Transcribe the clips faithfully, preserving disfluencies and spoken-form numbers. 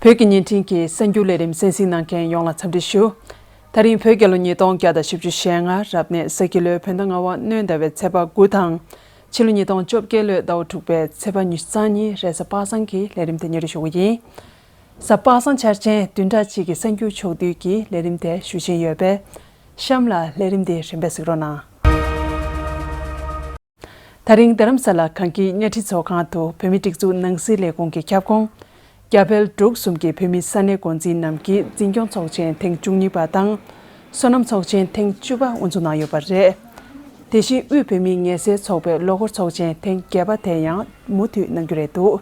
བོད་ཀྱི་བརྙན་འཕྲིན་གྱི་གསར་འགྱུར་ལས་རིམ་གསན་གཟིགས་གནང་མཁན་ཡོངས་ལ་འཚམས་འདྲི་ཞུ། ད་རིང་བོད་རྒྱལ་ལོ་ཉིས་སྟོང་བརྒྱ་དང་བཞི་བཅུ་ཞེ་ལྔ་རབ་གནས་ས་ཁྱི་ལོའི་བོད་ཟླ་ལྔ་པ་སྣྲོན་ཟླ་བའི་ཚེས་པ་དགུ་དང་། ཕྱི་ལོ་ཉིས་སྟོང་བཅོ་བརྒྱད་ལོའི་ཟླ་བ་དྲུག་པའི་ཚེས་པ་ཉི་ཤུ་རྩ་གཉིས་རེས་གཟའ་པ་སངས་ཀྱི་ལས་རིམ་དེ་སྙན་སྒྲོན་ཞུ་གི་ཡིན། གཟའ་པ་སངས་འཆར་ཅན་བདུན་ཕྲག་གཅིག་གི་གསར་འགྱུར་ཕྱོགས་བསྡུས་ཀྱི་ལས་རིམ་དེ་ཞུ་བཞིན་ཡོད་པས། གཤམ་ལ་ལས་རིམ་དེ་རིམ་པས་གཟིགས་རོགས་གནང་། ད་རིང་རྡ་རམ་ས་ལ་གངས་སྐྱིད་གཉའ་ཁྲི་ཚོགས་ཁང་དུ་བོད་མིའི་སྒྲིག་འཛུགས་ནང་སྲིད་ལས་ཁུངས་ཀྱི་ཁྱབ་ཁོངས། རྒྱ་བལ་འབྲུག་གསུམ་གྱི་བོད་མིའི་ས་གནས་འགོ་འཛིན་རྣམས་ཀྱིས་འཛིན་སྐྱོང་ཚོགས་ཆེན་ཐེངས་བཅུ་གཉིས་པ་དང་། སོ་ནམ་ཚོགས་ཆེན་ཐེངས་བཅུ་པ་དབུ་འཛུགས་གནང་ཡོད་པ་རེད། དེ་བཞིན་དབུས་བོད་མིའི་ངལ་སེལ་ཚོགས་པའི་ལོ་འཁོར་ཚོགས་ཆེན་ཐེངས་བརྒྱད་པ་དེ་ཡང་མུ་མཐུད་གནང་རྒྱུ་རེད་འདུག་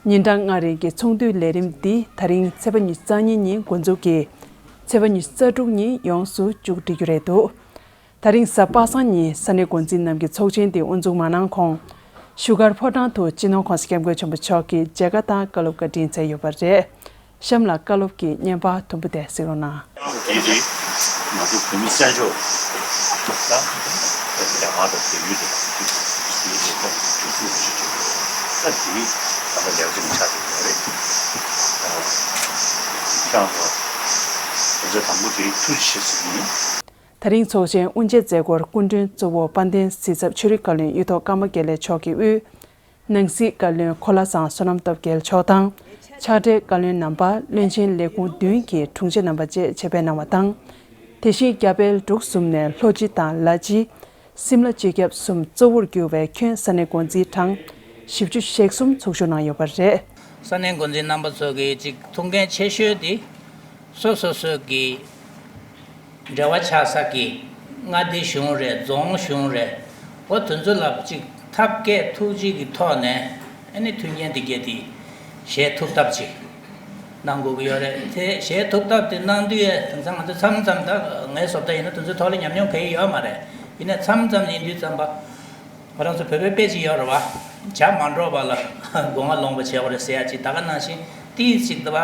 ཉིན་གྲངས་ལྔ་རིང་གི་ཚོགས་འདུའི་ལས་རིམ་འདི་ད་རིང་ཚེས་པ་ཉི་ཤུ་རྩ་གཉིས་ཉིན་འགོ་འཛུགས་ཀྱིས། ཚེས་པ་ཉི་ཤུ་རྩ་དྲུག་ཉིན་ཡོངས་སུ་མཇུག་སྒྲིལ་རྒྱུ་རེད་འདུག་ད་རིང་གཟའ་པ་སངས་ཉིན་ས་གནས་འགོ་འཛིན་རྣམས་ཀྱིས་ཚོགས་ཆེན་དེ་དབུ་འཛུགས་མ་གནང་གོང་། བཞུགས་སྒར་ཕོ་བྲང་དུ་སྤྱི་ནོར་༸གོང་ས་༸སྐྱབས་མགོན་ཆེན་པོ་མཆོག་གིས་མཇལ་ཁ་དང་བཀའ་སློབ་བཀའ་དྲིན་སྩལ་ཡོད་པ་རེད། གཤམ་ལ་བཀའ་སློབ་ཀྱི་བརྙན་པར་དུམ་བུ་དེ་གཟིགས་རོགས་གནང་། དེ་རེད། ང་ཚོ་བོད་མི་བཙན་བྱོལ་ད་རྒྱ་གར་དང་བལ་ཡུལ་དུ་དུས་ཚོད་ཞིག་ད་དེ་ད་ལྟ་ལེགས་ཤོམ་ཆགས་ཀྱི་ཡོད་རེད། ཨ་ཀྱང་ང་ཚོ་དང་པོ་དེ་ཐུགས་རྗེ་ཆེ་ཟེར་གྱི་ཡིན། ད་རིང་ཚོགས་ཆེན་དབུ་འབྱེད་མཛད་སྒོར་སྐུ་མགྲོན་གཙོ་བོ་དཔལ་ལྡན་སྲིད་ཚབ་ཆོས་རིག་བཀའ་བློན་གཡུ་ཐོག་ཀརྨ་དགེ་ལེགས་མཆོག་གིས་དབུས། ནང་སྲིད་བཀའ་བློན་གོ་ལ་བཟང་བསོད་ནམས་སྟོབས་རྒྱལ་མཆོག་དང་། ཕྱག་སྦྲེལ་བཀའ་བློན་རྣམ་པ་བློན་ཆེན་ལས་ཁུངས་བདུན་གྱི་དྲུང་ཆེ་རྣམ་པ་བཅས་ཆེད་ཕེབས་གནང་བ་དང་། དེ་བཞིན་རྒྱ་བལ་འབྲུག་གསུམ་ནས་ལྷོ་སྤྱི་དང་ལ་སྤྱི། སིམ་ལ་སྤྱི་ཁྱབ་གསུམ་གཙོ་བོར་གྱུར་བའི་ཁྱོན་ས་གནས་འགོ་འཛིན་གྲངས་བཞི་བཅུ་ཞེ་གསུམ་ཚོགས་ཞུགས་གནང་ཡོད་པ་རེད། ས་གནས་འགོ་འཛིན་རྣམ་པ་ཚོ་གིས་གཅིག་ཐུགས་འགན་ཆེ་ཤོས་དེ་སོ་སོ་སོ་གི་འབྲེལ་བ་ཆགས་ས་གི་མངའ་སྡེ་གཞུང་རེད། རྫོང་གཞུང་རེད། འོ་དེ་ཚོ་ལ་གཅིག་ཐབས་མཁས་ཐུགས་རྗེ་གི་ཐོག་ནས་ཨ་ནི་མཐུན་རྐྱེན་དེ་གས་དེ་བཞེས་ཐུབ་ཐབས་ཅིག་གནང་དགོས་ཀྱི་ཡོད་རེད། དེ་བཞེས་ཐུབ་ཐབས་དེ་གནང་དུས་དེང་སང་ང་ཚོ་མཚམས་མཚམས་ད་ངའི་བཟོ་ལྟ་ཡིན་ན་དེ་ཚོའི་ཐོག་ལ་ཉམས་མྱོང་གང་ཡང་ཡོད་མ་རེད། ཡིན་ནའི་མཚམས་མཚམས་ཡིན་དུས་ཙམ་པ་ང་རང་ཚོ་བོད་པའི་དཔེ་ཅིག་ཡོད་རེད་བ། བྱ་མ་འདྲོག་པ་ལ་སྒོ་ང་ལོང་བ་བྱེད་དགོས་རེད་ཟེར་ཡ་ཅིག་ད་ག་ནང་བཞིན་ཏིས་ཅིག་ད་བ།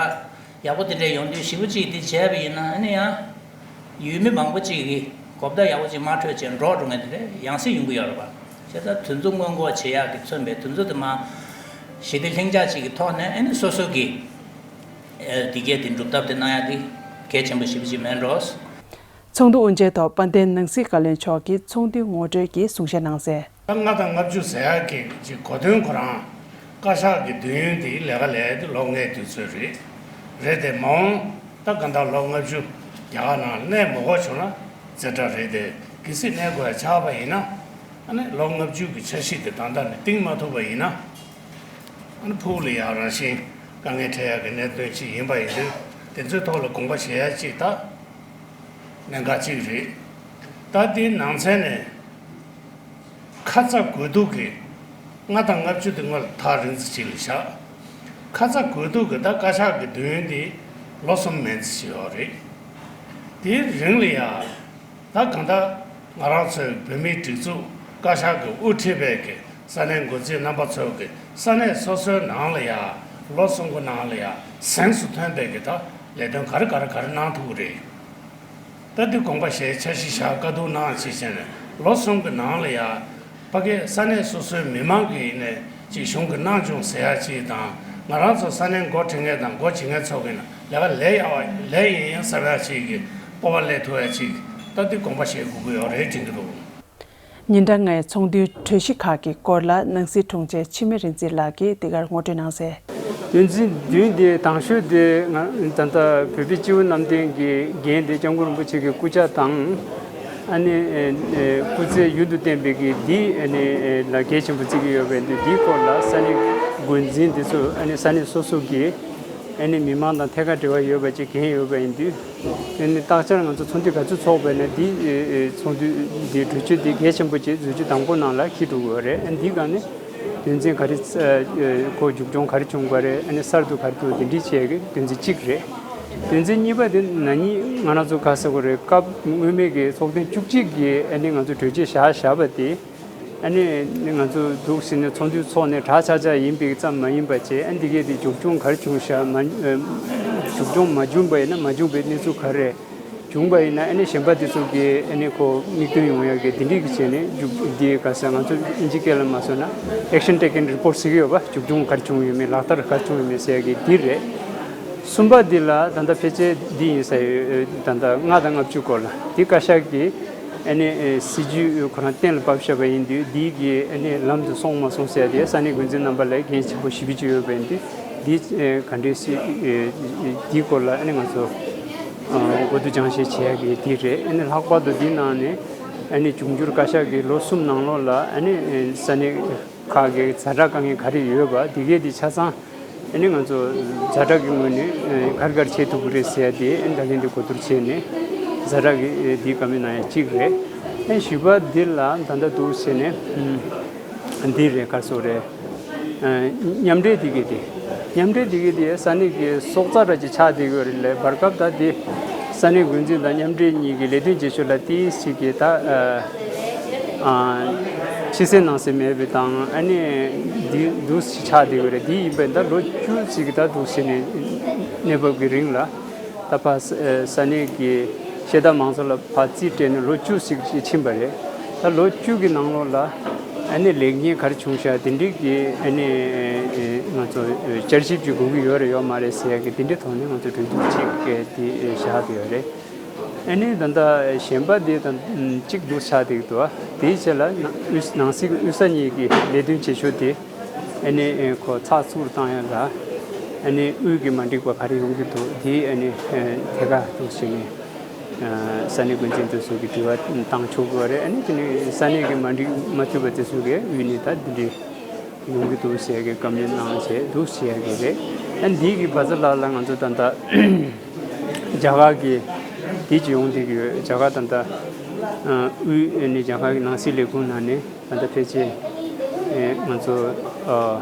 ཡག་པོ་དེ་འདྲས་ཡོང་དུས་ཞེ་པོ་ཅིག་དེ་བྱས་པ་ཡིན་ན་ཨ་ནི་ཡང་ཡུལ་མི་མང་པོ་ཅིག་གིས་གོ་བརྡ་ཡག་པོ་ཅིག་མ་འཕྲོད་བྱས་འགྲོ་འགྲོ་མཁན་དེ་འདྲས་ཡང་སེ་ཡོང་གི་ཡོད་རེད་པ། བྱས་ཙང་དེ་ཚོ་སྔོན་འགོག་བྱེད་ཡག་གི་མཚོན་པའི་དེ་ཚོ་དེ་མ་ཞི་བདེ་ལྷིང་འཇགས་ཅིག་གི་ཐོག་ནས་ཨ་ནི་སོ་སོ་གི་དེ་གས་དེ་འགྲུབ་ཐབས་དེ་གནང་ཡག་དེ་གལ་ཆེན་པོ་ཞེ་པོ་ཅིག་མེད་འགྲོ། ཚོགས་འདུ་དབུ་འབྱེད་ཐོག་དཔལ་ལྡན་ནང་སྲིད་བཀའ་བློན་མཆོག་གིས་ཚོགས་འདུའི་ངོ་སྤྲོད་ཀྱི་གསུང་བཤད་གནང་གསལ། ལྔ་དང་ལྔ་བཅུ་ཟེར་ཡག་གི་ཅིག་གོ་དོན་ཁོ་རང་བཀའ་ཤག་གི་དུས་ཡུན་དེ་ལས་ཀ་ལས་དེ་ལོ་ལྔའི་དུས་ཚོད་རེད། རེད་དེ་མ་འོངས་ད་ག་འདྲ་ལོ་ལྔ་བཅུ་རྒྱ་གར་ནང་གནས་མི་དགོས་བྱུང་ན་ཙེ་དྲག་རེད་དེ་གལ་སྲིད་གནས་དགོས་ཡ་ཆགས་པ་ཡིན་ན་ཨ་ནི་ལོ་ལྔ་བཅུ་གི་འཆར་གཞི་དེ་ད་ལྟ་ནས་བཏིང་མ་ཐུབ་པ་ཡིན་ན་ཨ་ནི་ཕུགས་ལ་ཡ་རང་བཞིན་དཀའ་ངལ་འཕྲད་ཡག་གི་གནད་དོན་ཅིག་ཡིན་པ་ཡིན་དུས་དེ་ཚོའི་ཐོག་ལ་དགོངས་པ་བཞེས་ཡ་ཅིག་ད་གནད་འགག་ཅིག་རེད། ད་དེའི་ནང་ཚན་ནས། ཁ་ཚ་དགོས་གཏུག་གི་ལྔ་དང་ལྔ་བཅུ་དེ་སྔོན་ལ་ཐག་རིང་ཙམ་ཅིག་ལ་བཞག་ཁ་ཚ་དགོས་གཏུག་གི་ད་བཀའ་ཤག་གི་དུས་ཡུན་དེ་ལོ་གསུམ་མན་ཙམ་ཅིག་ཡོད་རེད། དེའི་རིང་ལ་ཡ་ད་གང་ལྟར་ང་རང་ཚོའི་བོད་མིའི་སྒྲིག་འཛུགས་བཀའ་ཤག་གི་དབུ་ཁྲིད་པའི་གི་ས་གནས་འགོ་འཛིན་རྣམ་པ་ཚོ་གི་ས་གནས་སོ་སོའི་ནང་ལ་ཡ་ལོ་གསུམ་གི་ནང་ལ་ཡ་གཟེངས་སུ་ཐོན་པའི་གི་ད་ལས་དོན་ག་རེ་ག་རེ་ག་རེ་གནང་ཐུབ་ཀྱི་རེད། ད་འདི་དགོངས་པ་བཞེས་འཆར་གཞི་བཞག་བཀའ་བསྡུར་གནང་བྱས་བྱས་ནས་ལོ་གསུམ་གྱི་ནང་ལ་ཡ། ཕ་གི་ས་གནས་སོ་སོའི་མི་མང་གི་ནས་ཅིག་གཞུང་གི་གནང་བྱུང་ཟེར་ཡ་ཅིག་དང་ང་རང་ཚོ་ས་གནས་འགོ་ཁྲིད་མཁན་དང་འགོ་བྱེད་མཁན་ཚོ་གི་ནས་ལས་ཀ་ལས་ཡག་ལས་ཡིན་ཡིན་བསམ་ཡ་ཅིག་གི་སྤོབས་པ་སླེབས་ཐུབ་ཡ་ཅིག་ད་འདི་དགོངས་པ་བཞེས་དགོས་ཀྱི་ཡོད་རེད་དྲན་གྱི་འདུག་ཉིན་གྲངས་ལྔའི་ཚོགས་འདུའི་གྲོས་གཞི་ཁག་གི་སྐོར་ལ་ནང་སྲིད་དྲུང་ཆེ་འཆི་མེད་རིག་འཛིན་ལགས་ཀྱིས་འདི་གར་ངོ་སྤྲོད་གནང་གསལ། དོན་ཚན་བདུན་དེ་དང་ཤོས་དེ་ང་ད་ལྟ་བོད་པའི་སྤྱི་བོ་གནམ་བསྟན་གྱི་འགན་དེ་སྐྱབས་མགོན་རིན་པོ་ཆེ་གི་སྐུ་ཕྱྭ་དང་། ཨ་ནི་ཨེ་ཨེ་སྐུ་ཚེ་ཡུན་དུ་བརྟན་པའི་གི་འདི་ཨ་ནི་ཨེ་ལ་གལ་ཆེན་པོ་བརྩི་གི་ཡོད་པའི་འདི་འདིའི་སྐོར་ལ་ས་གནས་འགོ་འཛིན་འདི་ཚོ་ཨ་ནི་ས་གནས་སོ་སོ་གི་ཨ་ནི་མི་མང་དང་ཐད་ཀར་འབྲེལ་བ་ཡོད་པ་ཅིག་འགན་ཡོད་པ་ཡིན་དུས། དེ་ནི་བརྟག་བཅར་ང་ཚོ་ཚོགས་འདུ་ག་ཚོད་ཚོགས་པ་ཡིན་ན་འདི་ཚོགས་འདུ་འདི་གྲོས་ཆོད་འདི་གལ་ཆེན་པོ་བྱས་ཟུར་ཆོད་དང་པོ་ནང་ལ་འཁྱེར་འགྲོ་དགོས་རེད། འདི་སྒང་ནས་དོན་ཚན་ག་རེ་ཁོ་མཇུག་སྐྱོང་ག་རེ་བྱུང་བ་རེད། ཨ་ནི་གསར་དུ་ག་རེ་བྱུང་འདི་འདྲ་བྱས་ཀྱི་དོན་ཚན་གཅིག་རེད། དོན་ཚན་གཉིས་པ་དེ་ན་ནིང་ང་རང་ཚོ་ག་ཟེར་དགོས་རེད། སྐབས་སྔོན་མའི་གི་ཚོགས་ཐེངས་བཅུ་གཅིག་གི་ཨ་ནི་ང་ཚོ་གྲོས་ཆོད་བཞག་བཞག་པ་དེ། ཨ་ནི་ང་ཚོ་འདུག་ཟིན་ནས་ཚོགས་འདུ་ཚོགས་ནས་གྲ་ཆ་ཆ་ཡིན་པའི་ཙམ་མ་ཡིན་པ་བྱས། ཨ་འདི་གས་དེ་མཇུག་སྐྱོང་ག་རེ་བྱུང་ཤག་མ་མཇུག་སྐྱོང་མ་བྱུང་པ་ཡིན་ན་མ་བྱུང་པའི་གནས་ཚུལ་ག་རེ་བྱུང་པ་ཡིན་ན། ཨ་ནི་གཞན་པ་དེ་ཚོ་གི་ཨ་ནི་ཁོ་མིག་སྟོན་ཡོང་ཡག་གི་དེ་འདྲས་ཀྱི་བྱས་ནས་མཇུག་འདི་ག་ས་ང་ཚོ་ཨིན་ཇི་སྐད་ལ་མ་སོང་ན་action taken report ཟེར་གི་ཡོད་པ། མཇུག་སྐྱོང་ག་རེ་བྱུང་ཡོད་མེད་ལག་བསྟར་ག་རེ་བྱུང་ཡོད་མེད་ཟེར་ཡག་གི་འདི་རེད། གསུམ་པ་འདི་ལ་ད་ལྟ་ཕལ་ཆེར་འདི་ཡིན་ས་ཡོད། ད་ལྟ་ལྔ་དང་ལྔ་བཅུ་སྐོར་ལ་འདི་བཀའ་ཤག་གིས་ཨ་ནི་སྲིད་ཇུས་ཁོ་རང་གཏན་ལ་ཕབ་བཞག་པ་ཡིན་དུས། འདི་གི་ཨ་ནི་ལམ་དུ་སོང་མ་སོང་ཟེར་ཡ་དེ་ས་གནས་འགོ་འཛིན་རྣམ་པ་ལ་འགན་ཆེན་པོ་ཞེ་པོ་ཅིག་ཡོད་པ་ཡིན་དུས། འདི་ག་འདྲས་སྲིད་འདིའི་སྐོར་ལ་ཨ་ནི་ང་ཚོ་གོ་བསྡུར་སྦྱང་བཤད་བྱེད་ཡ་གི་འདི་རེད། ཨ་ནི་ལྷག་པར་དུ་འདི་ནང་ནས་ཨ་ནི་འབྱུང་འགྱུར་བཀའ་ཤག་གིས་ལོ་གསུམ་ནང་ལོགས་ལ་ཨ་ནི་ས་གནས་ཁག་གི་ཛ་དྲག་དཀའ་ངལ་ག་རེ་ཡོད་པ་འདི་གས་འདི་ཆ་ཚང་ཨ་ནི་ང་ཚོ་ཛ་དྲག་གི་ངོས་ནས་ག་རེ་ག་རེ་བྱེད་ཐུབ་ཀྱི་རེད་ཟེར་ཡ་དེ་ཨ་ནི་ད་ལན་འདི་གོ་བསྡུར་བྱས་ནས་ཛ་དྲག་གི་འདི་བཀའ་མོལ་གནང་ཡ་གཅིག་རེད། ཨ་ནི་བཞི་པ་འདི་ལ་ད་ལྟ་འདུག་ཟེར་ནས་འདི་རེད། ག་རེ་ཟེར་རེད། མཉམ་འབྲེལ་འདི་གས་དེ། མཉམ་འབྲེལ་འདི་གས་དེ་ས་གནས་ཀྱི་སྲོག་རྩ་འདྲ་ཅིག་ཆགས་བསྡད་ཡོད་རེད་ལས། བར་སྐབས་ད་དེ་ས་གནས་འགོ་འཛིན་དང་མཉམ་འབྲེལ་གཉིས་ཀྱི་ལས་དོན་བྱེད་ཕྱོགས་ལ་ཏིས་ཞིག་གིས་ད་ཕྱི་གསལ་ནང་གསལ་མེད་པའི་དང་། ཨ་ནི་འདི་འདུག་ཆགས་བསྡད་ཡོད་རེད། འདི་ཡིན་པས་ད་ལོ་བཅུ་ཞིག་གི་ད་འདུག་ཟེར་ནས་གནས་བབ་ཀྱི་རིང་ལ། ད་ཕ་ས་ས་གནས་ཀྱི་ཤེས་ལྡན་མང་ཚོགས་ལ་ཕར་རྩིས་སྤྲད་ནས་ལོ་བཅུ་ཞིག་ཕྱིན་པ་རེད། ད་ལོ་བཅུ་གི་ནང་ལོགས་ལ་ཨ་ནི་ལེགས་ཉེས་ག་རེ་བྱུང་ཤག་དེ་འདྲའི་གི་ཨ་ནི་ང་ཚོ་བསྐྱར་ཞིབ་ཅིག་དགོས་ཀྱི་ཡོད་རེད་ཡོད་མ་རེད་ཟེར་ཡ་གི་དེ་འདྲའི་ཐོག་ནས་ང་ཚོ་གྲོས་བསྡུར་ཅིག་གི་དེ་བཞག་གི་ཡོད་རེད། ཨ་ནི་ད་ལྟ་གཞན་པ་དེ་དང་གཅིག་འདུག་ཆགས་བསྡད་འདུག་དེའི་རྗེས་ལ་ནང་དབུས་ནང་སྲིད་དབུས་ས་གཉིས་ཀྱི་ལས་དོན་བྱེད་ཕྱོགས་དེ་ཨ་ནི་ཁོ་ཚགས་ཚུད་བཏང་ཡ་ལ་ཨ་ནི་དབུས་ཀྱི་མ་འགྲིག་པ་ག་རེ་ཡོང་གི་འདུག་དེ་ཨ་ནི་ཐད་ཀར་འདུག་བྱས་ནས་ས་གནས་འགོ་འཛིན་དེ་ཚོ་གི་དྲི་བ་བཏང་ཆོག་གི་རེད། ཨ་ནི་དེ་ནས་ས་གནས་ཀྱི་མ་འགྲིག་མ་ཐུབ་པ་དེ་ཚོ་གི་དབུས་ནས་ད་འདི་འདྲའི་ཡོང་གི་འདུག་ཟེར་གི་བཀའ་མོལ་གནང་བྱས་འདུག་ཟེར་གི་རེད། ཨ་འདི་གི་བར་མཚམས་ལ་ལ་ང་ཚོ་ད་ལྟ་རྒྱ་གར་གི་དེ་ཅི་ཡོང་བསྡད་ཀྱི་ཡོད། རྒྱ་གར་ད་ལྟ་དབུས་ནས་རྒྱ་གར་གི་ནང་སྲིད་ལས་ཁུངས་ནང་ནས་ད་ལྟ་ཕལ་ཆེར་ང་ཚོ་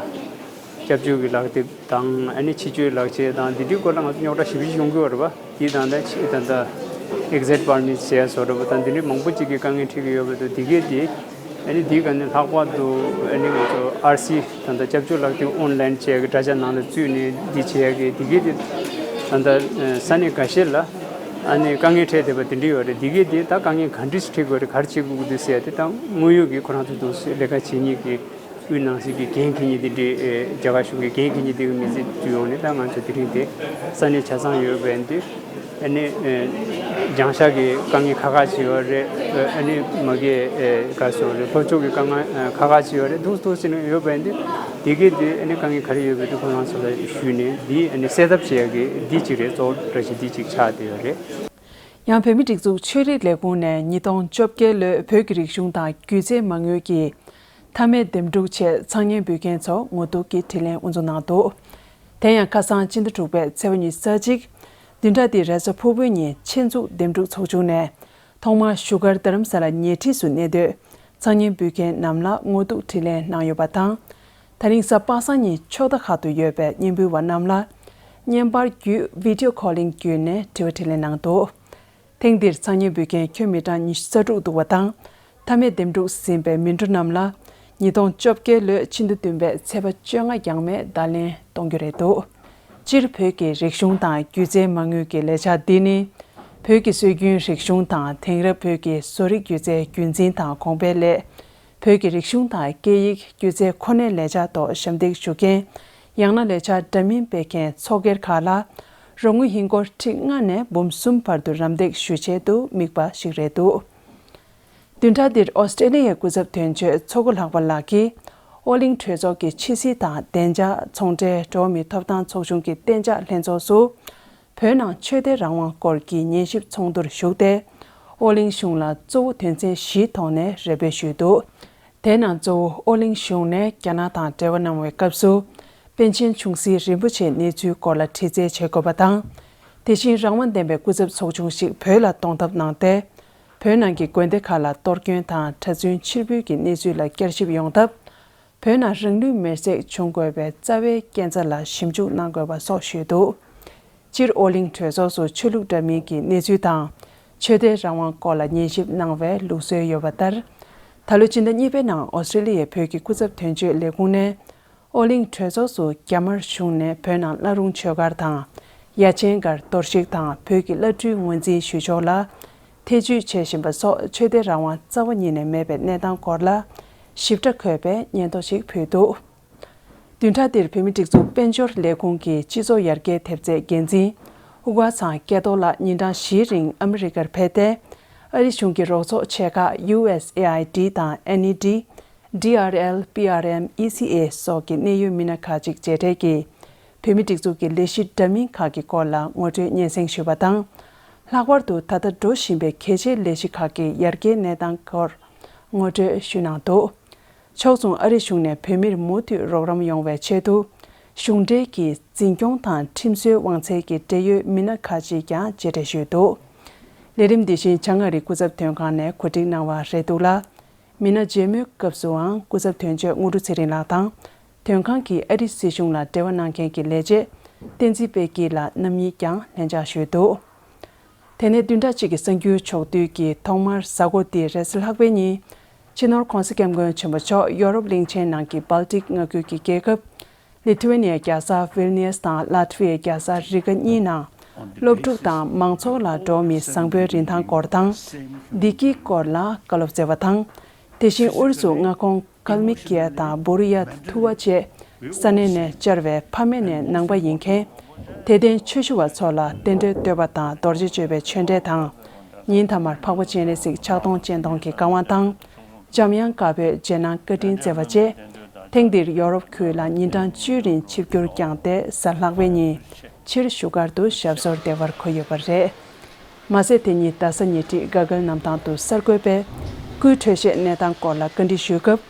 སྐྱབས་བཅོལ་གྱི་ལག་དེབ་དང་། ཨ་ནི་ཕྱི་སྐྱོད་ལག་ཁྱེར་དང་འདི་འདྲའི་སྐོར་ལ་ང་ཚོ་རྙོག་དྲ་ཞེ་པོ་ཅིག་ཡོང་གི་ཡོད་རེད་པ། དེ་དང་ད་ཕྱི་ད་ལྟ་exit permit་ཟེར་ཡ་བཟོ་འདྲ་པོ་དང་འདི་འདྲའི་མང་པོ་ཅིག་གི་དཀའ་ངལ་འཕྲད་ཀྱི་ཡོད་པ་འདུག་དེ་གས་དེ་ཨ་ནི་འདི་ག་ནས་ལྷག་པར་དུ་ཨ་ནི་ང་ཚོ་ཨར་སི་ད་ལྟ་སྐྱབས་བཅོལ་ལག་དེབ་online་བྱེད་ཡ་གི་དྲ་རྒྱ་ནང་ལ་བཙུད་ནས་འདི་བྱེད་ཡ་གི་དེ་གས་དེ་ད་ལྟ་ས་གནས་འགའ་ཤས་ལ་ཨ་ནི་དཀའ་ངལ་འཕྲད་བསྡད་པ་དེ་འདྲ་ཡོད་རེད། དེ་གས་དེ་ད་དཀའ་ངལ་ག་འདྲས་འཕྲད་དགོས་རེད། ག་རེ་བྱེད་དགོས་ཀྱི་འདུག་ཟེར་ཡ་དེ་ད་དངོས་ཡོད་ཀྱི་ཁོ་རང་ཚོ་འདུག་ལས་ཀ་བྱེད་མཁན་གྱི་དབུས་ནང་སྲིད་ཀྱི་འགན་འཁྱེར་མཁན་དེ་འདྲའི་ཨེ་རྒྱ་གར་གཞུང་གི་འགན་འཁྱེར་མཁན་དེ་གི་མི་ཚེ་བརྒྱུད་ཡོང་ནས་ད་ང་ཚོ་དེ་རིང་དེ་ས་གནས་ཆ་ཚང་ཡོད་པ་ཡིན་དུས་ཨ་ནི་ཨེ་སྦྱང་བྱ་གི་དཀའ་ངལ་ཁག་ཁག་ཅིག་ཡོད་རེད། ཨ་ནི་མ་གི་ཨེ་ག་སོ་རེད། སློབ་སྦྱོང་གི་དཀའ་ངལ་ཨེ་ཁག་ཁག་ཅིག་ཡོད་རེད། འདུག་འདུག་ཟེར་ནས་ཡོད་པ་ཡིན་དུས་དེ་གི་དེ་ཨ་ནི་དཀའ་ངལ་ག་རེ་ཡོད་པ་དེ་ཁོ་རང་ཚོ་ལ་ཞུས་ནས་འདི་ཨ་ནི་སེལ་ཐབས་བྱེད་ཡ་གི་འདི་གཅིག་རེད། གཙོ་བོ་འདྲ་ཞིག་འདི་གཅིག་ཆགས་བསྡད་ཡོད་རེད། ཡང་བོད་མིའི་སྒྲིག་འཛུགས་ཆོས་རིག་ལས་ཁུངས་ནས་ཉིས་སྟོང་བཅོ་བརྒྱད་ལོའི་བོད་ཀྱི་རིག་གཞུང་དང་སྒྱུ་རྩལ་མ་དངུལ་གྱི་མཐའ་མའི་འདེམས་སྒྲུག་ཆེད་ཚང་མཉམ་འབུལ་མཁན་ཚོ་ངོ་གཏུག་གི་དྲིས་ལན་དབུ་འཛུགས་གནང་འདུག་དེ་ཡང་ཁ་སང་ཕྱི་ཟླ་དྲུག་པའི་ཚེས་པ་ཉི་ཤུ་རྩ་གཅིག་བདུན་ཕྲག་འདིའི་རེས་གཟའ་ཕུར་བུའི་ཉིན་ཆེད་འཛུགས་འདེམས་སྒྲུག་ཚོགས་ཆུང་ནས་ཐོག་མར་བཞུགས་སྒར་རྡ་རམ་ས་ལ་ཉེ་འཁྲིས་སུ་གནས་སྡོད་ཚང་མཉམ་འབུལ་མཁན་རྣམས་ལ་ངོ་གཏུག་དྲིས་ལན་གནང་ཡོད་པ་དང་། ད་རིང་གཟའ་པ་སངས་ཉིན་ཕྱོགས་མཐའ་ཁག་ཏུ་ཡོད་པའི་མཉམ་འབུལ་བ་རྣམས་ལ་བརྙན་པར་བརྒྱུད་video calling་བརྒྱུད་ནས་དྲི་བ་དྲིས་ལན་གནང་འདུག་ཐེངས་འདིར་ཚང་མཉམ་འབུལ་མཁན་ཁྱོན་མི་གྲངས་ཉི་ཤུ་རྩ་དྲུག་འདུག་པ་དང་། མཐའ་མའི་འདེམས་སྒྲུག་ཟིན་པའི་མི་འགྲོ་རྣམས་ལ་ཉིས་སྟོང་བཅོ་བརྒྱད་ལོའི་ཕྱི་ཟླ་བདུན་པའི་ཚེས་པ་བཅོ་ལྔ་རྐྱང་མའི་བརྡ་ལན་གཏོང་རྒྱུ་རེད་འདུག་སྤྱིར་བོད་ཀྱི་རིག་གཞུང་དང་སྒྱུ་རྩལ་མ་དངུལ་གྱི་ལས་འཆར་འདི་ནི། བོད་ཀྱི་སྲོལ་རྒྱུན་རིག་གཞུང་དང་དེང་རབས་བོད་ཀྱི་བཟོ་རིག་སྒྱུ་རྩལ་རྒྱུན་འཛིན་དང་གོང་འཕེལ་སླད། བོད་ཀྱི་རིག་གཞུང་དང་སྐད་ཡིག་སྒྱུ་རྩལ་ཁོ་ནའི་ལས་འཆར་ཐོག་ཞབས་འདེགས་ཞུ་མཁན། ཡང་ན་ལས་འཆར་འདྲ་མིན་སྤེལ་མཁན་ཚོགས་སྒེར་ཁག་ལ། རོགས་དངུལ་ཧིན་སྒོར་ཁྲི་ལྔ་ནས་འབུམ་གསུམ་བར་དུ་རམ་འདེགས་ཞུ་ཆེད་དུ་དམིགས་པ་ཞིག་རེད་འདུག་བདུན་ཕྲག་འདིར་ཨོ་སི་ཀྲེ་ལི་ཡའི་སྐུ་ཚབ་དོན་གཅོད་མཚོ་སྐུ་ལྷག་པ་ལགས་ཀྱིས། ཨོ་གླིང་གྲོས་ཚོགས་ཀྱི་ཕྱི་སྲིད་དང་བདེ་འཇགས་ཚོང་འབྲེལ་འགྲོ་བ་མིའི་ཐོབ་ཐང་ཚོགས་ཆུང་གི་གཏན་འཇགས་ལྷན་ཚོགས་སུ། བོད་ནང་ཆོས་དད་རང་དབང་སྐོར་གྱི་ཉན་ཞིབ་ཚོགས་འདུར་ཞུགས་ཏེ། ཨོ་གླིང་གཞུང་ལ་གཙོ་བོ་དོན་ཚན་བཞིའི་ཐོག་ནས་རེ་འབོད་ཞུས་འདུག་དེའི་ནང་གཙོ་བོ་ཨོ་གླིང་གཞུང་ནས་རྒྱ་ནག་དང་འབྲེལ་བ་གནང་བའི་སྐབས་སུ། པཎ་ཆེན་ཆུང་སྲིད་རིན་པོ་ཆེའི་གནས་ཚུལ་སྐོར་ལ་དྲི་རྩད་བྱེད་དགོས་པ་དང་། དེ་བཞིན་རང་དབང་ལྡན་པའི་སྐུ་ཚབ་ཚོགས་ཆུང་ཞིག་བོད་ལ་གཏོང་ཐབས་གནང་སྟེ། བོད་ནང་གི་དགོན་སྡེ་ཁག་ལ་གཏོར་སྐྱོན་དང་གྲྭ་བཙུན་ཕྱིར་འབུད་ཀྱི་གནས་ཚུལ་ལ་བསྐྱར་ཞིབ་ཡོང་ཐབས། བོད་ནང་རང་ལུས་མེར་སྲེག་བྱུང་དགོས་པའི་རྩ་བའི་རྐྱེན་རྩ་ལ་ཞིབ་འཇུག་གནང་དགོས་པ་སོགས་ཞུས་འདུག་སྤྱིར་ཨོ་གླིང་གྲོས་ཚོགས་སུ་ཆོས་ལུགས་འདྲ་མིན་གྱི་གནས་ཚུལ་དང་། ཆོས་དད་རང་དབང་སྐོར་ལ་ཉན་ཞིབ་གནང་བའི་ལུགས་སྲོལ་ཡོད་པ་ལྟར། ད་ལོ་སྤྱི་ཟླ་གཉིས་པའི་ནང་ཨོ་སི་ཀྲེ་ལི་ཡའི་བོད་ཀྱི་སྐུ་ཚབ་དོན་གཅོད་ལས་ཁུངས་ནས། ཨོ་གླིང་གྲོས་ཚོགས་སུ་རྒྱ་དམར་གཞུང་ནས་བོད་ནང་བླ་རུང་ཆོས་སྒར་དང་། ཡ་ཆེན་སྒར་གཏོར་བཤིག་དང་བོད་ཀྱི་བླ་སྤྲུལ་ངོས་འཛིན་ཞུ་ཕྱོགས་ལ། ཐེ་ཇུས་བྱེད་བཞིན་པ་སོགས་ཆོས་དད་རང་དབང་རྩ་བ་ཉིད་ནས་མེད་པའི་གནས་སྟངས་སྐོར་ལ། ཞིབ་ཕྲ་འཁོད་པའི་སྙན་ཐོ་ཞིག་ཕུལ་འདུག་བདུན་ཕྲག་འདིར་བོད་མིའི་སྒྲིག་འཛུགས་དཔལ་འབྱོར་ལས་ཁུངས་ཀྱི་སྤྱི་ཚོགས་ཡར་རྒྱས་ཐེབས་རྩའི་འགན་འཛིན་ཨུ་ཀ་ཚང་སྐལ་རྡོར་ལགས་ཉིན་གྲངས་བཞིའི་རིང་ཨ་མི་རི་ཀར་ཕེབས་ཏེ། ཨ་རི་གཞུང་གི་རོགས་ཚོགས་ཆེ་ཁག་ཡུ་ཨེས་ཨེ་ཨའི་ཌི་དང་ཨེན་ཨི་ཌི། ཌི་ཨར་ཨེལ། པི་ཨར་ཨེམ། ཨི་སི་ཨེ་སོགས་ཀྱི་གནད་ཡོད་མི་སྣ་ཁག་ཅིག་མཇལ་འཕྲད་ཀྱིས། བོད་མིའི་སྒྲིག་འཛུགས་ཀྱི་ལས་གཞི་འདྲ་མིན་ཁག་གི་སྐོར་ལ་ངོ་སྤྲོད་སྙན་སེང་ཞུས་པ་དང་། ལྷག་པར་དུ་ད་ལྟ་འགྲོ་བཞིན་པའི་གལ་ཆེའི་ལས་གཞི་ཁག་གི་ཡར་རྒྱས་གནས་སྟངས་སྐོར་ངོ་སྤྲོད་ཞུས་གནང་འདུག་ཕྱོགས་མཚུངས་ཨ་རི་གཞུང་ནས་བོད་མིར་མུ་མཐུད་རོགས་རམ་ཡོང་བའི་ཆེད་དུ། གཞུང་འབྲེལ་གྱི་འཛིན་སྐྱོང་དང་ཁྲིམས་བཟོའི་དབང་ཚད་ཀྱི་འབྲེལ་ཡོད་མི་སྣ་ཁག་ཅིག་ཀྱང་མཇལ་འཕྲད་ཞུས་འདུག་ལས་རིམ་འདི་བཞིན་བྱང་ཨ་རིའི་སྐུ་ཚབ་དོན་ཁང་ནས་གོ་སྒྲིག་གནང་བ་རེད་འདུག་ལ། མི་སྣ་མཇལ་མོལ་སྐབས་སུའང་སྐུ་ཚབ་དོན་གཅོད་དངོས་གྲུབ་ཚེ་རིང་ལགས་དང་། དོན་ཁང་གི་ཨ་རི་སྲིད་གཞུང་ལ་འབྲེལ་བ་གནང་མཁན་གྱི་ལས་བྱེད་བསྟན་འཛིན་དཔལ་སྐྱིད་ལགས་རྣམ་གཉིས་ཀྱང་ལྷན་བཅར་ཞུས་འདུག་དེ་ནས་བདུན་ཕྲག་གཅིག་གི་གསར་འགྱུར་ཕྱོགས་བསྡུས་ཀྱིས་ཐོག་མར་གཟའ་འཁོར་འདིའི་རེས་གཟའ་ལྷག་པའི་ཉིན། སྤྱི་ནོར་༧གོང་ས་༧སྐྱབས་མགོན་ཆེན་པོ་མཆོག་ཡོ་རོབ་གླིང་ཆེན་ནང་གི་སྦལ་ཏིག་མངའ་ཁུལ་གྱི་རྒྱལ་ཁབ། ལི་ཐུ་ཝེ་ནི་ཡའི་རྒྱལ་ས་ཝིལ་ནི་ཡས་དང་ལ་ཏི་ཝེ་ཡའི་རྒྱལ་ས་རི་ག་གཉིས་ནང་། སློབ་ཕྲུག་དང་མང་ཚོགས་ལ་འགྲོ་བ་མིའི་བཟང་པོའི་རིན་ཐང་སྐོར་དང་། བདེ་སྐྱིད་སྐོར་ལ་བཀའ་སློབ་སྩལ་བ་དང་། དེ་བཞིན་ཨུ་རུ་སུ་མངའ་ཁོངས་ཀལ་མི་ཀི་ཡ་དང་བུ་རི་ཡ་ཐུ་བ་བཅས་ས་གནས་ནས་བཅར་བའི་ཕ་མེས་ནས་ནང་པ་ཡིན་མཁན་དད་ལྡན་ཆོས་ཞུ་བ་ཚོ་ལ་རྟེན་འབྲེལ་བསྟོད་པ་དང་རྡོ་རྗེ་གཅོད་པའི་ཆོས་འབྲེལ་དང་། ཉིན་མཐའ་མར་འཕགས་པ་སྤྱན་རས་གཟིགས་ཕྱག་སྟོང་སྤྱན་སྟོང་གི་བཀའ་དབང་དང་། འཇམ་དབྱངས་དཀར་པོའི་རྗེས་གནང་བཀའ་དྲིན་བསྩལ་བ་བཅས། ཐེངས་འདིར་ཡོ་རོབ་ཁུལ་ལ་ཉིན་གྲངས་བཅུའི་རིང་ཆིབས་བསྒྱུར་བསྐྱངས་ཏེ་གཟའ་ལྷག་པའི་ཉིན་ཕྱིར་བཞུགས་སྒར་དུ་ཞབས་སོར་བདེ་བར་འཁོད་ཡོད་པ་རེད། མ་ཟད་དེ་ཉིན་རྡ་ས་ཉེ་འཁྲིས་དགའ་སྐལ་གནམ་ཐང་དུ་གསར་འགོད་པས་སྐུའི་འཕྲོད་བཞེས་གནས་སྟངས་སྐོར་ལ་བཀའ་འདྲི་ཞུས་སྐབས།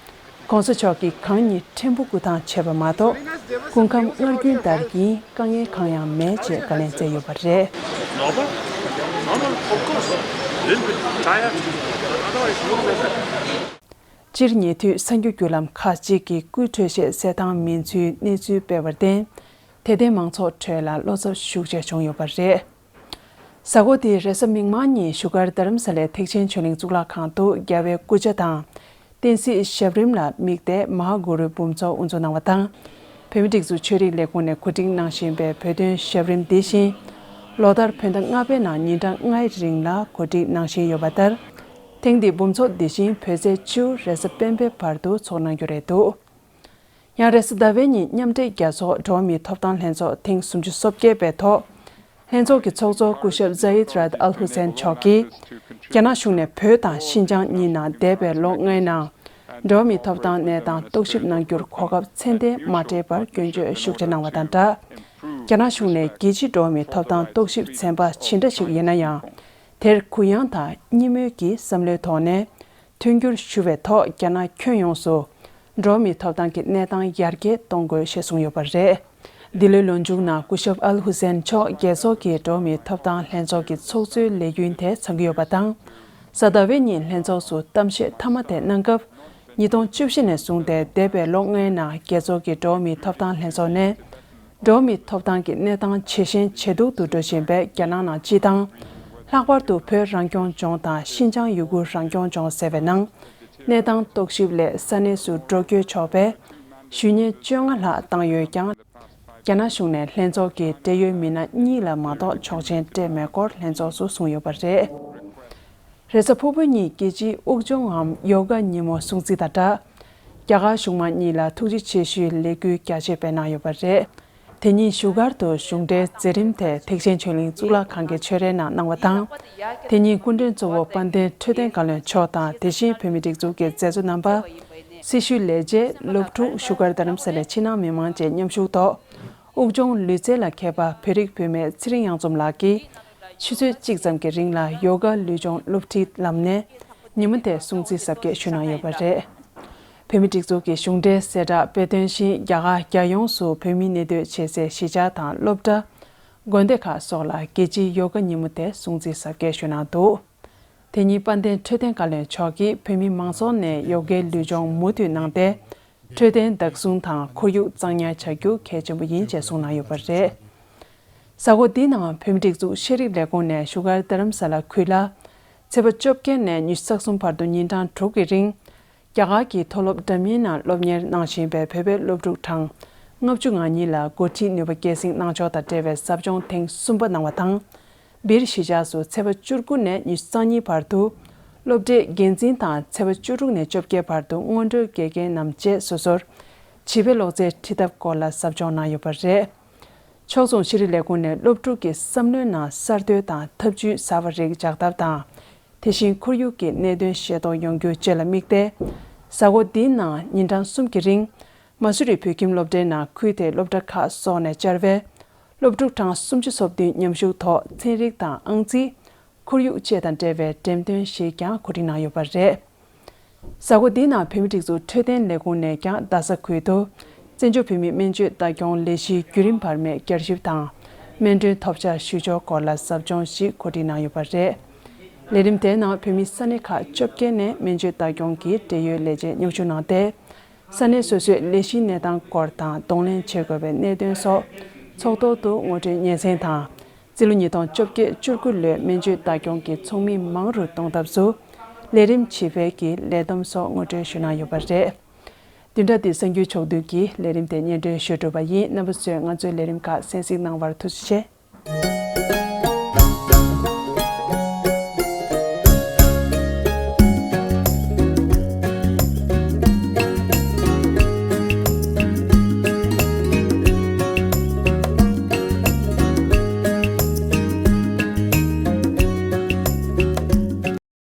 ༸གོང་ས་མཆོག་གིས་གང་ཉིད་ཕྲན་བུ་སྐུ་ཐང་ཆད་པ་མ་གཏོགས། སྐུ་ཁམས་སྔར་རྒྱུན་ལྟར་ཡིན། དཀའ་ངལ་གང་ཡང་མེད་ཅེས་བཀའ་ལན་སྩལ་ཡོད་པ་རེད། སྤྱིར་ཉེ་དུས་གསར་འགྱུར་བརྒྱུད་ལམ་ཁག་ཅིག་གིས་སྐུའི་འཕྲོད་བཞེས་གསལ་ཐང་མིན་ཚུལ་གནས་ཚུལ་སྤེལ་བར་བརྟེན། དད་ལྡན་མང་ཚོགས་ཁྲོད་ལ་བློ་འཚབ་ཤུགས་ཆེ་བྱུང་ཡོད་པ་རེད། གཟའ་འཁོར་འདིའི་རེས་གཟའ་མིག་དམར་ཉིན་བཞུགས་སྒར་རྡ་རམ་ས་ལའི་ཐེག་ཆེན་ཆོས་གླིང་གཙུག་ལག་ཁང་དུ་རྒྱལ་བའི་སྐུ་ཕྱྭ་དང་། བསྟན་སྲིད་ཞབས་རིམ་ལ་དམིགས་ཏེ་མ་ཧཱ་གུ་རུའི་འབུམ་ཚོགས་དབུ་འཛུགས་གནང་བ་དང་། བོད་མིའི་སྒྲིག་འཛུགས་ཆོས་རིག་ལས་ཁུངས་ནས་གོ་སྒྲིག་གནང་བཞིན་པའི་བོད་དོན་ཞབས་རིམ་འདི་བཞིན། ལོ་ལྟར་བོད་ཟླ་ལྔ་པའི་ནང་ཉིན་གྲངས་ལྔའི་རིང་ལ་གོ་སྒྲིག་གནང་བཞིན་ཡོད་པ་ལྟར། ཐེངས་འདིའི་འབུམ་ཚོགས་འདི་བཞིན་བོད་ཚེས་བཅུ་རེས་གཟའ་སྤེན་པའི་བར་དུ་འཚོགས་གནང་རྒྱུ་རེད་འདུག་ཡང་རེས་གཟའ་ཟླ་བའི་ཉིན་མཉམ་འབྲེལ་རྒྱལ་ཚོགས་འགྲོ་བ་མིའི་ཐོབ་ཐང་ལྷན་ཚོགས་ཐེངས་སུམ་ཅུ་སོ་བརྒྱད་པའི་ཐོག་ལྷན་ཚོགས་ཀྱི་ཚོགས་གཙོ་སྐུ་ཞབས་ཛ་ཡིད་རཱད་ཨལ་ཧུ་སན་མཆོག་གིས། རྒྱ་ནག་གཞུང་ནས་བོད་དང་ཤིན་ཅང་གཉིས་ནང་འདས་པའི་ལོ་ལྔའི་ནང་། འགྲོ་བ་མིའི་ཐོབ་ཐང་གནས་སྟངས་རྟོག་ཞིབ་གནང་རྒྱུར་གོ་སྐབས་ཚད་ལྡན་མ་སྤྲད་པར་སྐྱོན་བརྗོད་ཤུགས་ཆེ་གནང་བ་དང་སྦྲགས། རྒྱ་ནག་གཞུང་ནས་རྒྱལ་སྤྱིའི་འགྲོ་བ་མིའི་ཐོབ་ཐང་རྟོག་ཞིབ་ཚན་པ་ཇི་འདྲ་ཞིག་ཡིན་ན་ཡང་། དེར་གུ་ཡངས་དང་གཉིས་མོས་ཀྱི་བསམ་བློའི་ཐོག་ནས། མཐུན་འགྱུར་ཞུ་བའི་ཐོག་རྒྱ་ནག་ཁྱོན་ཡོངས་སུ་འགྲོ་བ་མིའི་ཐོབ་ཐང་གི་གནས་སྟངས་ཡར་རྒྱས་གཏོང་དགོས་ཞེས་གསུངས་ཡོད་པ་རེད། འདི་ལོའི་ལོ་མཇུག་ནང་སྐུ་ཞབས་ཨལ་ཧུ་སན་མཆོག་རྒྱལ་ཚོགས་ཀྱི་འགྲོ་བ་མིའི་ཐོབ་ཐང་ལྷན་ཚོགས་ཀྱི་ཚོགས་གཙོའི་ལས་རྒྱུན་དེ་ཚང་གི་ཡོད་པ་དང་། གཟའ་ཟླ་བའི་ཉིན་ལྷན་ཚོགས་སུ་གཏམ་བཤད་མཐའ་མ་དེ་གནང་སྐབས། ཉིས་སྟོང་བཅུ་བཞི་ནས་བཟུང་སྟེ་འདས་པའི་ལོ་ལྔའི་ནང་རྒྱལ་ཚོགས་ཀྱི་འགྲོ་བ་མིའི་ཐོབ་ཐང་ལྷན་ཚོགས་ནས། འགྲོ་བ་མིའི་ཐོབ་ཐང་གི་གནས་སྟངས་ཇེ་ཞན་ཇེ་སྡུག་ཏུ་འགྲོ་བཞིན་པའི་རྒྱ་ནག་ནང་སྤྱི་དང་། ལྷག་པར་དུ་བོད་རང་སྐྱོང་ལྗོངས་དང་ཤིན་ཅང་ཡུ་གུར་རང་སྐྱོང་ལྗོངས་ཟེར་བའི་ནང་། གནས་སྟངས་རྟོག་ཞིབ་སླད་ས་གནས་སུ་འགྲོ་སྐྱོད་ཆོག་པའི་ཞུ་སྙན་བཅོ་ལྔ་ལྷག་བཏང་ཡོད་ཀྱང་། རྒྱ་ནག་གཞུང་ནས་ལྷན་ཚོགས་ཀྱི་འབྲེལ་ཡོད་མི་སྣ་གཉིས་ལ་མ་གཏོགས་ཆོག་མཆན་སྤྲད་མེད་སྐོར་ལྷན་ཚོགས་སུ་གསུངས་ཡོད་པ་རེད། རེས་གཟའ་ཕུར་བུ་ཉིན་རྒྱལ་སྤྱིའི་དབུགས་སྦྱོང་ངམ་ཡོ་ག་ཉིན་མོ་སྲུང་བརྩི་དང་སྦྲགས། རྒྱ་གར་གཞུང་མང་གཉིས་ལ་ཐུགས་རྗེ་ཆེ་ཞུའི་ལས་འགུལ་རྒྱ་ཆེ་སྤེལ་གནང་ཡོད་པ་རེད། དེ་ཉིན་བཞུགས་སྒར་དུ་གཞུང་འབྲེལ་མཛད་རིམ་དེ་ཐེག་ཆེན་ཆོས་གླིང་གཙུག་ལག་ཁང་གི་ཆོས་རའི་ནང་གནང་བ་དང་། དེ་ཉིན་སྐུ་མགྲོན་གཙོ་བོ་དཔལ་ལྡན་འཕྲོད་བསྟེན་བཀའ་བློན་མཆོག་དང་། དེ་བཞིན་བོད་མིའི་སྒྲིག་འཛུགས་ཀྱི་མཛད་གཙོ་རྣམ་པ། སྲི་ཞུའི་ལས་བྱེད། སློབ་ཕྲུག་བཞུགས་སྒར་རྡ་རམ་ས་ལའི་ཕྱི་ནང་མི་མང་བཅས་མཉམ་ཞུགས་ཐོག་དབུགས་སྦྱོང་ལུས་རྩལ་ལ་མཁས་པ་བོད་རིགས་བུད་མེད་ཚེ་རིང་གཡང་འཛོམས་ལགས་ཀྱིས། ཆུ་ཚོད་གཅིག་ཙམ་གྱི་རིང་ལ་ཡོ་ག་ལུས་སྦྱོང་སློབ་ཁྲིད་ལམ་ནས་ཉིན་མོ་དེ་སྲུང་བརྩི་གཟབ་རྒྱས་ཞུས་གནང་ཡོད་པ་རེད། བོད་མིའི་སྒྲིག་འཛུགས་ཀྱི་གཞུང་འབྲེལ་གསལ་བསྒྲགས་དཔེ་སྟོན་བཞིན་རྒྱ་གར་རྒྱལ་ཡོངས་སུ་བོད་མིའི་གནས་སྡོད་བྱེད་སའི་གཞིས་ཆགས་དང་སློབ་གྲྭ། དགོན་སྡེ་ཁག་སོགས་ལ་རྒྱལ་སྤྱིའི་ཡོ་ག་ཉིན་མོ་དེ་སྲུང་བརྩི་གཟབ་རྒྱས་ཞུས་གནང་འདུག་དེ་ཉིན་དཔལ་ལྡན་འཕྲོད་བསྟེན་བཀའ་བློན་མཆོག་གིས་བོད་མི་མང་ཚོགས་ནས་ཡོ་གའི་ལུས་སྦྱོང་མུ་མཐུད་གནང་སྟེ། འཕྲོད་བསྟེན་བདག་བཟུང་དང་ཁོར་ཡུག་གཙང་ཉར་བྱ་རྒྱུ་གལ་ཆེན་པོ་ཡིན་ཅེས་གསུངས་གནང་ཡོད་པ་རེད། གཟའ་འཁོར་འདིའི་ནང་བོད་མིའི་སྒྲིག་འཛུགས་ཤེས་རིག་ལས་ཁུངས་ནས་བཞུགས་སྒར་རྡ་རམ་ས་ལ་ཁུལ་ལ། ཚེས་པ་བཅོ་བརྒྱད་ནས་ཉི་ཤུ་རྩ་གསུམ་བར་དུ་ཉིན་གྲངས་དྲུག་གི་རིང་། རྒྱ་གར་གྱི་མཐོ་སློབ་འདྲ་མིན་ནང་སློབ་གཉེར་གནང་བཞིན་པའི་བོད་པའི་སློབ་ཕྲུག་གྲངས་ལྔ་བཅུ་ང་གཉིས་ལ་འགོ་ཁྲིད་ནུས་པ་སྐྱེད་སྲིང་གནང་ཕྱོགས་དང་འབྲེལ་བའི་ཟབ་སྦྱོང་ཐེངས་གསུམ་པ་གནང་བ་དང་། སྦིར་གཞིས་ཆགས་སུ་ཚེས་པ་བཅུ་དགུ་ནས་ཉི་ཤུ་རྩ་གཉིས་བར་དུ་སློབ་གྲྭའི་འགན་འཛིན་དང་ཚེས་པ་བཅུ་དྲུག་ནས་བཅོ་བརྒྱད་བར་དུ་སྔོན་འགྲོའི་དགེ་རྒན་རྣམས་བཅས་སོ་སོར་ བྱིས་པའི་ལོ་ཚད་ཁྲིད་ཐབས་སྐོར་ལ་ཟབ་སྦྱོང་གནང་ཡོད་པ་རེད། ཕྱོགས་མཚུངས་ཤེས་རིག་ལས་ཁུངས་ནས་སློབ་ཕྲུག་གི་བསམ་བློའི་ནང་གསར་གཏོད་དང་ཐབས་ཇུས་གསར་བ་རིགས་འཇགས་ཐབས་དང་། དེ་བཞིན་ཁོར་ཡུག་གི་གནད་དོན་ཤེས་རྟོགས་ཡོང་རྒྱུ་བཅས་ལ་དམིགས་ཏེ། གཟའ་འཁོར་འདིའི་ནང་ཉིན་གྲངས་གསུམ་གྱི་རིང་། མ་སུ་རི་བོད་ཁྱིམ་སློབ་གྲྭའི་ནང་ཁུལ་དེའི་སློབ་གྲྭ་ཁག་སོགས་ནས་བཅར་བའི་སློབ་ཕྲུག་གྲངས་སུམ་ཅུ་སོ་བདུན་མཉམ་ཞུགས་ཐོག་ཚན་རིག་དང་ཨང་རྩིས། ཁོར་ཡུག་བཅས་དང་འབྲེལ་བའི་འགྲེམས་སྟོན་ཞིག་ཀྱང་གོ་སྒྲིག་གནང་ཡོད་པ་རེད། གཟའ་འཁོར་འདིའི་ནང་བོད་མིའི་སྒྲིག་འཛུགས་འཕྲོད་བསྟེན་ལས་ཁུངས་ནས་ཀྱང་རྡ་ས་ཁུལ་དུ་བཙན་བྱོལ་བོད་མིའི་སྨན་བཅོས་ལྟ་སྐྱོང་ལས་གཞིའི་བརྒྱུད་རིམ་བར་མའི་བསྐྱར་ཞིབ་དང་། སྨན་གྲོན་ཐོབ་ཆ་ཞུ་ཕྱོགས་སྐོར་ལ་ཟབ་སྦྱོང་ཞིག་གོ་སྒྲིག་གནང་ཡོད་པ་རེད། ལས་རིམ་དེའི་ནང་བོད་མི་ས་གནས་ཁག་བཅོ་བརྒྱད་ནས་སྨན་བཅོས་ལྟ་སྐྱོང་གི་འབྲེལ་ཡོད་ལས་བྱེད་མཉམ་ཞུགས་གནང་སྟེ། ས་གནས་སོ་སོའི་ལས་གཞིའི་གནས་སྟངས་སྐོར་དང་གདོང་ལེན་བྱེད་དགོས་པའི་གནད་དོན་སོགས་ཚོགས་ཐོག་ཏུ་ངོ་སྤྲོད་སྙན་སེང་དང་། རྩིས་ལོ་ཉིས་སྟོང་བཅོ་བརྒྱད་བཅུ་དགུ་ལོའི་སྨན་བཅོས་ལྟ་སྐྱོང་གི་ཚོགས་མི་མང་རུ་གཏོང་ཐབས་སུ་ལས་རིམ་བྱིས་པའི་གི་ལས་བསྡོམས་སོགས་ངོ་སྤྲོད་ཞུ་གནང་ཡོད་པ་རེད། བདུན་ཕྲག་འདིའི་གསར་འགྱུར་ཕྱོགས་བསྡུས་ཀྱི་ལས་རིམ་དེ་སྙན་སྒྲོན་ཞུ་གྲུབ་པ་ཡིན། རྣམ་པ་ཚོས་ང་ཚོའི་ལས་རིམ་ཁག་གསན་གཟིགས་གནང་བར་ཐུགས་རྗེ་ཆེ།